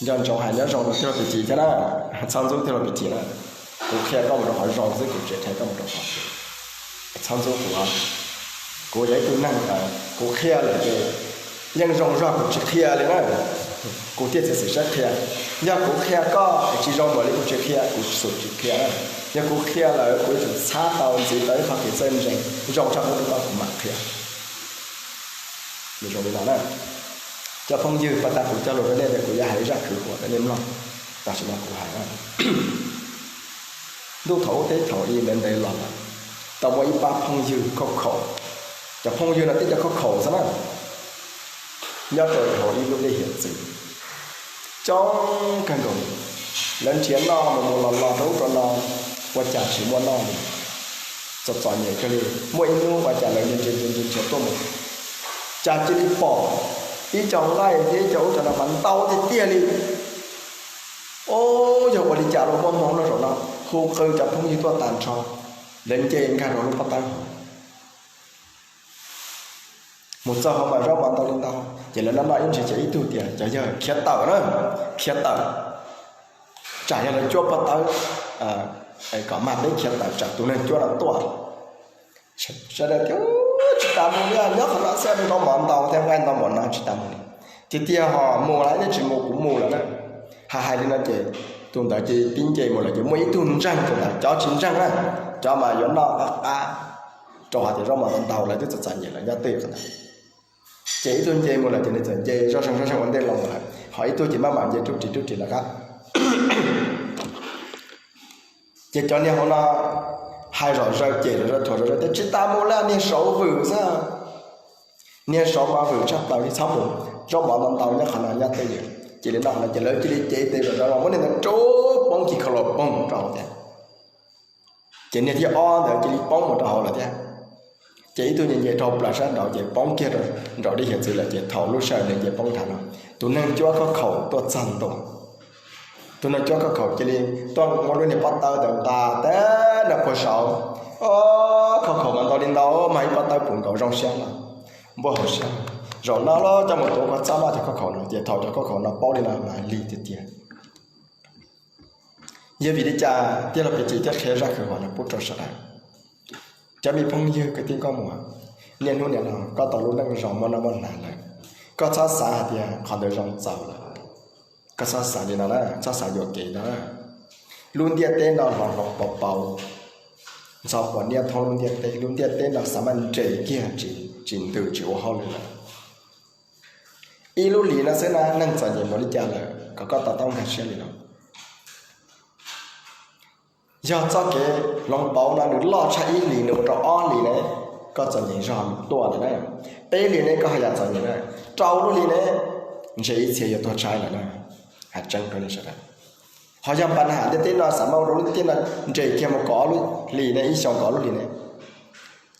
Nco ntsoov hais nyob zoo rau tij laug Pim Cim thiab na, txhob ntxub tij laug Pim Cim na. Kuv qhia koj mus rau qhov zoo xwb, kuv tsis qhia koj mus rau qhov txhob ntxub kuv. Kuv yog ib tug neeg, kuv qhia lawm ces yeej zoo zog kuv tsis qhia li na. Kuv thiaj txiav txim siab qhia. Yog kuv qhia koj es tsis zoo npaum li kuv tsis qhia, kuv xum tsis qhia na. Yog kuv qhia lawm kuv yuav tsum txhab tau ntxiv tau ib qho kev txawj ntse zoo tshaj qub rau koj kuv mam qhia. Nws zoo li no na. Cov phooj ywg, pas tas kuv cog lus rau nej tias kuv yuav hais ib zaj kwv huam rau nej mloog. Tam sim no kuv hais na. Ntuj thaum ub teb thaum i ntev ntev los lawm, tau muaj ib pab phooj ywg khaub khaum. Cov phooj ywg no twb cov khaub khaum xwb na. Nyob rau hauv ib lub dej hiav txwv coob kawg nkaus, lawv nrhiav noj mus mus los los rau ub rau no, ua cas tsis muaj noj li. Txom txom nyem kawg li. Muaj ib hnub ua cas lawv nrhiav nrhiav nrhiav nrhiav tuaj mus, cas cia li pom ib co nqaij thiab ib co ub rau no mas ntau tiag tiag li. Ub, yog ua li cas los muaj hmoo noj zaum no, hu qw cov phooj ywg tuaj tag nrho, lawv nce nkag rau lub pob tawb hauv. Mus txog hauv mas zaub mov ntau li ntau, ces lawv noj noj ib ntsis ces ib tug tias cov yawg khiav tawm na, khiav tawm. tsam yog lawv cuab pob tawb kom mag peb khiav tawm tsam tus neeg cuab no tuaj. Sawv daws tias tsis tas mus li, nyob qhov no xwb, ntaus mov ntau thiab nqaij ntau mov no tsis tas mus li. Tiag tiag ho mus lawm, nej tsis mus kuv mus lawm na. Hais hais li no ces tus ntawd ces tib nce mus lawm ces muaj ib tug ntseeg tus ntawd, cov tsis ntseeg na, cov mas yuav noj qab qab rau hais tias zaub mov ntau ntau lawv twb txom txom nyem lawm nyob twj ywm qhov ntawd. Ces ib tug nce mus lawm ces nws txawm nce zoj zeeg zoj zeeg ua ntej los lawm, ho ib tug ces maj mam nce rub ris rub ris lawm qab. Ces cov niag hauv no hais zom zaws ces zom zaws thuam zom zaws tias tsis tas mus li, niag saud vwm xwb, niag saud mas vwm tshaj plaws li, txhob mus, zaub mov ntau ntau nyob qhov no nyob twj ywm. Cia li noj qhov no ces lawv cia li cev tes zom zaws los muab niag ntawd rub poob kiag khawv los poob rau hauv tias. Ces niag thib ob ntawd cia li poob mus rau hauv lawm thiab. Ces ib tug nce nce dhau plaws sab nraud ces poob kiag nraum dej hiav txwv lawm ces thaum lub sij hawm nws nce poob nthav no, tus neeg cuab khob khaum tuaj txog ntua. Tus neeg cuab khob khaum cia li tuaj muab lub niag pob tawb ntawd nqa tag nrho puag saud. Khob khaum mas ntau li ntau, mag ib pob tawb puv nkaus zoo siab los, npuaj hauv siab. Zaum no los coj mus tuav kua txob noj cov khob khaum no ces thaum cov khob khaum no paub li no mas lig tiag tiag. Yog vim li cas tij laug Pim Cis thiaj qhia zaj kwv huam no pub rau sawv daws? Cov me phooj ywg kwv tij nkauj muam, niaj hnub niam no koj tau lub neej zoo muaj noj muaj hnav lawm, koj txhob xav hais tias qhov ntawd zoo txaus lawm. Koj txhob xav li no na, txhob xav yuam kev no na. Lub ntiaj teb no hloov hloov pauv pauv, ntxhov quav niaj thoob lub ntiaj teb, lub ntiaj teb no xav mas nres kiag tsis ntws tsis ua hauj lwm lawm. Ib lub hlis no xwb na neeg txom nyem npaum li cas lawm kom koj to taub nkag siab li no. Yog txoj kev hloov pauv no nws loj tshaj ib hlis nws ua rau ob hlis ne, koj txom nyem zog tuaj lawm na. Peb hlis ne koj haj yam txom nyem na. Rau lub hlis ne, ntshe ib txhia yuav tuag tshaib lawm na. Hais tseeb rau nej sawv daws. Ho yog npa nham ntiaj teb no xav mas ua rau lub ntiaj no nres kiag mus kaum ob lub hlis ne, ib xyoos kaum ob lub hlis ne,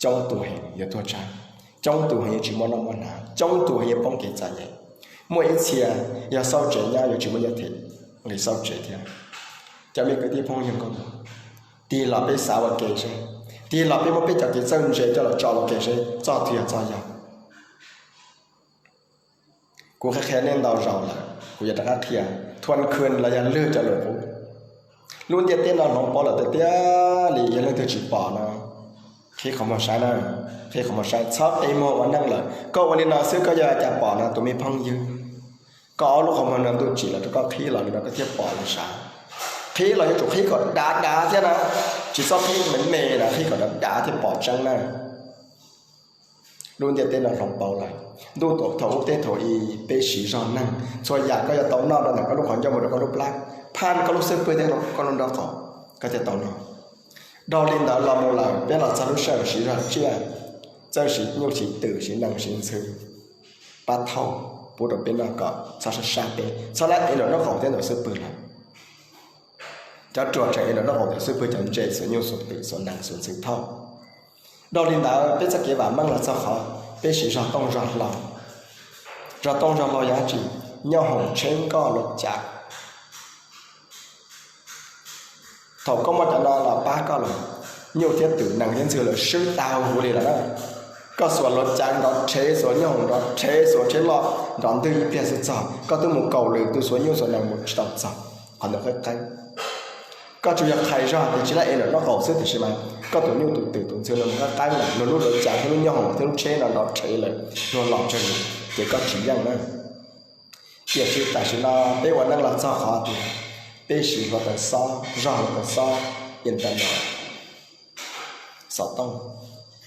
coob tus heev yuav tuag tshaib, coob tus heev yuav tsis muaj noj muaj hnav, coob tus heev yuav poob kev txom nyem. Muaj ib txhia yog xauj tsev nyob yuav tsis muaj nyiaj them nqis xauj tsev thiab. Cov me kwv tij phooj ywg nkauj muam, tig los peb xav ua ke seb, tig los peb muab peb cov kev txawj ntse coj los tso ua ke seb txoj twg yog txoj yog. Kuv qhia qhia nej ntau zaus lawm, kuv yuav rov qab qhia, thuam khwm los yog lwg cov lus qub. Lub ntiaj teb no hloov pauv lawm tiag tiag li, yog leej twg tsis pom no, qhib qhov muag saib na, qhib qhov muag saib, txhob qi muag ua neej lawm. Koj ua li no xwb koj yuav cas pom no tus me phooj ywg. Koj ob lub qhov muag no ntuj tsim los rau koj qhib los li no koj thiaj pom los sav. Qhib los yuav tsum qhib kom dav dav thiab na, tsis txhob qhib me me na, qhib kom dav dav thiaj pom tseeb na. Lub ntiaj teb no hloov pauv lawm. Ntuj thaum ub teb thaum i, peb siv zog neeg, txhua yam koj yuav tau noj rau ntawm koj lub qhov ncauj mus rau koj lub plab, phaj koj lub xub pwg thiab koj lub nraub qaum, koj thiaj tau noj. Dhau li ntawd los mus lawm peb los txog lub sij hawm siv zog tsiaj, txawj siv nyuj siv twm siv nees siv ntxhw, pab thauj pub rau peb noj kom txhob sab sab peb, txhob lab ev nraum nraub qaum thiab nraum xub pwg lawm. Cov ruam tseem ev nraum nraub qaum thiab xub pwg, cov ntses xuas nyuj xuas twm xuas nees xuas ntxhw thauj. Dhau li ntawd peb txoj kev vam meej los txog qhov peb siv zog tooj zog hlau. Zog tooj zog hlau yog dab tsi? Nyooj hoom tsheb nkoj luav cav. Thaum koj muaj cov no los pab koj lawm, nyuj thiab twm nees thiab ntxhw lawm swb tag huv li lawm na. Koj xuas luav cav nrov rhev, xuas nyooj hoom nrov rhev, xuas tsheb loj nrov ntwg ib pliag xwb txog, koj twb mus kaum lwm tus xuas nyuj xuas nees mus tsis tau txog qhov ntawd qeeb qeeb. Koj tsuas yog qhais zog tias tsis lab ev nraum nraub qaum xwb tiam sis mas koj tus nyuj tus twm tus ntxhw no mus qeeb qeeb lawm, luag lub luav cav thiab lub nyooj hoom thiab lub tsheb no nrov rhev lawm, luag los tsawg lwm, ces koj tsis yeej na. Tiam sis tam sim no peb ua neej los txog qhov tias peb siv hluav taws xob, zog hluav taws xob, internet, xov tooj,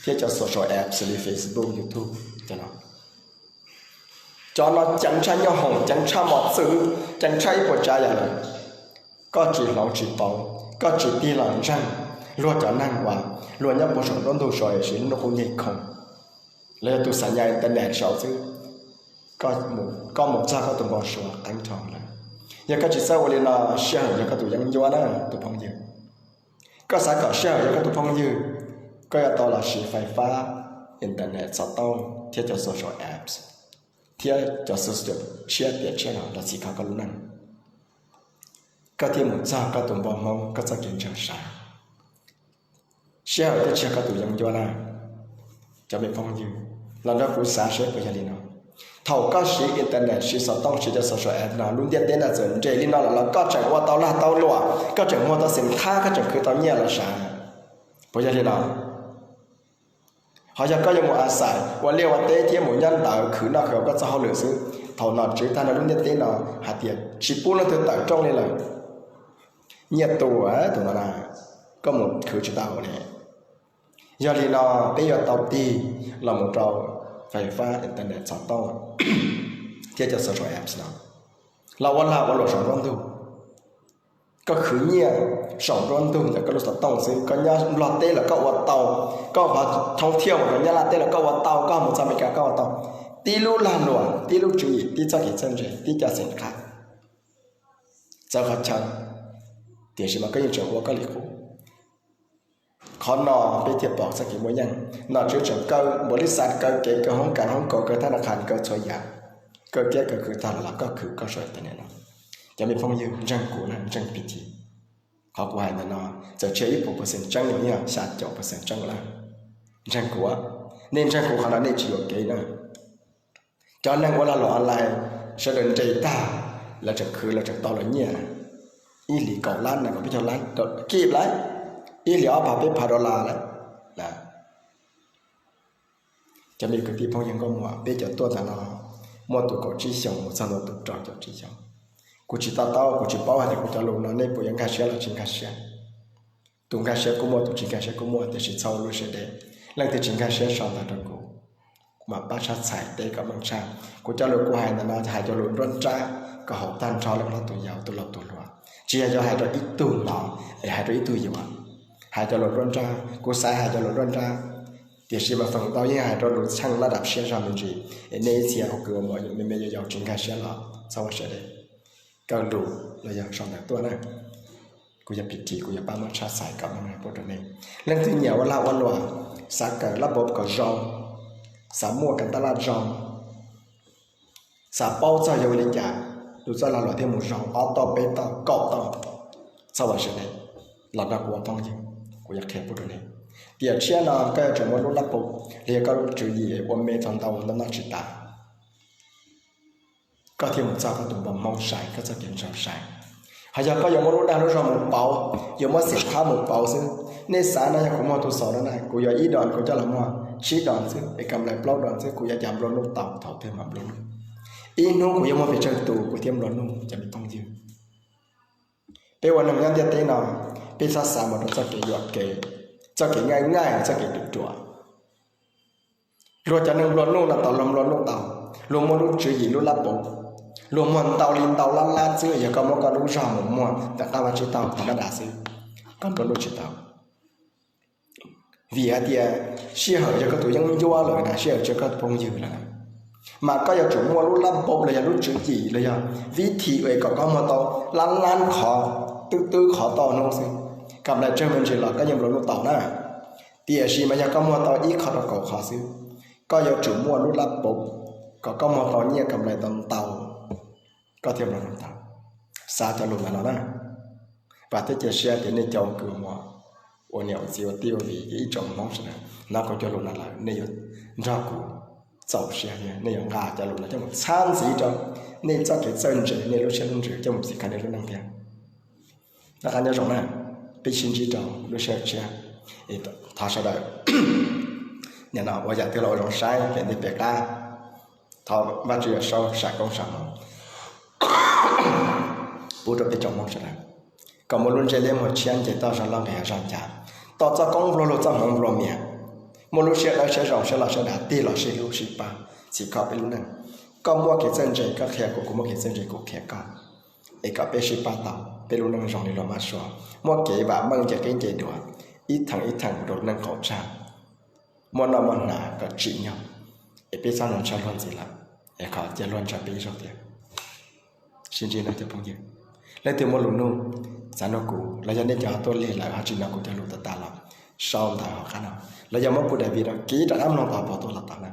thiab cov social apps xws li Facebook, YouTube, cov no. Cov no ceev tshaj nyooj hoom, ceev tshaj mos txwv, ceev tshaj ib puas tsav yam lawm. Koj tsis hloov tsis pauv, koj tsis tig los ntseeg luag cov neeg uas luag nyob puag saum nruab ntug saud es siv lub nruab qub ncej khoom, los yog tus xam nyas internet saud xwb, koj mus txog koj tus npau suav qeeb dhau lawm. Yog koj tsis txawj ua li no, sij hawm yog koj tus yeeb ncuab na tus phooj ywg. Koj xav kom sij hawm yog koj tus phooj ywg, koj yuav tau los siv fais fab, internet, xov tooj thiab cov social apps, thiab cov social tshiab tiam tshiab no los txhim kho koj lub neej. Koj thiaj mus txog koj tus npau hmoov, koj txoj kev ntseeg sav. Sij hawm thiaj tsis yog koj tus yeeb ncuab na. Cov me phooj ywg, los nrog kuv xav seb puas yog li no. Thaum koj siv internet, siv xov tooj, siv cov social app no, lub ntiaj teb no txawm nres li no lawm los koj tseem ua tau lag tau luam, koj tseem muag tau xim thab, koj tseem khwv tau nyiaj los sav. Puas yog li no? Ho yog koj yuav mus a xais ua liaj ua teb thiab mus nyob ntawd khwv noj khwv haus koj txoj hauj lwm xwb, thaum nom tswv tag nrho lub ntiaj teb no hais tias tsis pub leej twg tawm rooj li lawm, nyiaj tus tus no na, koj mus khwv tsis tau li. Yog li no peb yuav tau tig los mus rau fais fab, internet, xov tooj thiab cov social apps no los ua lag ua luam saum nruab ntug. Koj khwv nyiaj saum nruab ntug ntawm koj lub xov tooj xwb, koj nyob Nplog teb los koj ua tau, koj ho thoob thiaj mus rau Nyab Laj teb los koj ua tau, koj mus txog Amelikas koj ua tau. Tib lub lag luam, tib lub tswv yim, tib txoj kev txawj ntse, tib co xim qhab, txawv qhov chaw, tiam sis mas koj yeej tseem ua koj li qub. Qhov no peb thiaj pom txoj kev muaj yeej. Nom tswv tseem kaw npaum li xav kaw kev, kaw hoob kas hoob kaus, kaw thab na qhas, kaw txhua yam, kaw kiab kaw khwv tag los koj khwv koj saum internet no. Cov me phooj ywg, ntseeg kuv na, ntseeg P T. Qhov kuv hais ntawm no txawm tsis yog ib puas percent tseeb los yeej yog xya caum percent tseeb lawm. Ntseeg kuv, nej ntseeg kuv qhov no nej tsis yuam kev na. Cov neeg ua lag luam online sawv daws nres tag, lawv tseem khwv, lawv tseem tau lawv nyiaj, ib hlis kaum lab nees nkaum peb caug lab kib lawm, ib hlis ob phav peb phav dollar lawm. Cov me kwv tij phooj ywg nkauj muam, peb cov tuaj ntawm no muaj tus kaum tsib xyoos mus txog ntawm tus rau caum tsib xyoos. Kuv tsis to taub, kuv tsis paub hais tias kuv cov lus no nej puas yuav nkag siab los tsis nkag siab. Tus nkag siab kuj muaj, tus tsis nkag siab kuj muaj, tiam sis txhob ua lub siab deb. Leej twg tsis nkag siab sau ntawv rau kuv, kuv mam pab tshab txhais teb kom meej tshaj. Kuv cov lus kuv hais ntawm no hais cov lus nruab nrab kom haum tag nrho leej hlob tus yau, tus laus tus hluas. Tsis yog yuav hais rau ib tug hlob es hais rau ib tug yuav. Hais cov lus nruab nrab, kuv xav hais cov lus nruab nrab, tiam sis mas feem ntau yeej hais rau lus tsheej lab dam siab zog me ntsis es nej ib txhia ua kwv ua muam me me yau yau tsis nkag siab los txhob ua siab deb. Kaw lus los yog sau ntawv tuaj na. Kuv yog P T, kuv yuav pab muab tshab txhais kom meej pub rau nej. Leej twg nyiam ua lag ua luam, xav kawm lab npauv kom zoo, xav muaj kas tab laj zoo, xav paub txog yuav ua li cas, tus txoj lag luam thiaj mus zoo ob toj peb toj kaum toj, txhob ua siab deb, los nrog kuv ua phooj ywg, kuv yuav qhia pub rau nej. Tiam tshiab no koj yuav tsum muaj lub lab npauv los yog koj lub tswv yim ua me txog ntau ntau noj tsis tas, koj thiaj mus txog koj tus npau hmoov sai, koj txoj kev ntshaw sai. Ho yog koj yuav muab lub dag lub zog mus pauv, yuav muab xim thab mus pauv xwb. Nej xav no yog kuv muag tus xaus no na, kuv yuav ib dos kuv coj los muag tsib dos xwb es kam lais plaub dos xwb, kuv yuav cas nplua nuj tau thaum twg mam nplua nuj. Ib hnub kuv yuav muag pes tsawg tus kuv thiaj nplua nuj cov me phooj ywg. Peb ua neeg nyob ntiaj teb no, peb txhob xav mus rau txoj kev yuam kev, txoj kev ngaij ngaij, txoj kev ruam ruam. Luag cov neeg nplua nuj no tau luag nplua nuj tau, luag muaj lub tswv yim lub lab npauv, luag muag ntau li ntau lab lab xwb, yog koj muab koj lub zog mus muag ntawm qab vaj tsib taug thas mas das xwb, koj nplua nuj tsis tau. Vim hais tias sij hawm yog koj tus yeeb ncuab lawm na, sij hawm tsis yog koj phooj ywg lawm na, mas koj yuav tsum muaj lub lab npauv los yog lub tswv yim los yog vib thim es kom koj muag tau lab lab qhov, twb twb qhov toj hnub xwb, kam lais tsawg me ntsis los koj yeej nplua nuj tau na. Tiam sis mas yog koj muag tau ib qho rau kaum qhov xwb, koj yuav tsum muaj lub lab npauv kom koj muag tau nyiaj kam lais ntau ntau, koj thiaj nplua nuj tau. Xav cov lus ntawm no na. Vam thiab cia siab tias nej cov ua kwv ua muam, ua niam ua txiv ua tij ua viv, ib tsoom Hmoob sawv daws hnov kuv cov lus no lawm nej yuav nrog kuv txaus siab thiab nej yuav nqa cov lus no coj mus txhab ntxiv rau nej txoj kev txawj ntse, nej lub siab lub ntsws coj mus txhim kho nej lub neej thiab. Noj qab nyob zoo na, peb sib ntsib rau lub sij hawm tshiab. Thov sawv daws nim no ua yam twg los ua zoo saib pem ntej pem qab. Thov Vajtswv Yawm Saub sam koob sam hmoov pub rau peb tsoom Hmoob sawv daws kom muaj lub ntsej liab muag tshiab, nce toj zog loj nqis hav zoov ncas, tau txoj koob nplua luag txoj hmoov nplua mias, muaj lub siab dawb siab zoo siab loj siab dav tig los sib hlub sib pab txhim kho peb lub neej. Koj muaj kev txawj ntse koj qhia kuv, kuv muaj kev txawj ntse kuv qhia koj, es kom peb sib pab tau peb lub neej zoo li luag mab sua, muaj kev vam meej nce qib nce duav, ib theem ib theem rau lub neej qaum tsag, muaj noj muaj hnav kom tsim nyog, es peb txhob ntshaw luag ntxiv lawm, es kom cia luag ntshaw peb ib zaug tiag. Sib ntsib no cov phooj ywg, leej twg muaj lus nug, xav nug kuv los yog nej cov tuaj lig lawm ho tsis hnov kuv cov lus tas tas los sau ntawv hauv qab no, los yog muab kuv daim video kiv rov qab mloog tom pov tuaj los tau na.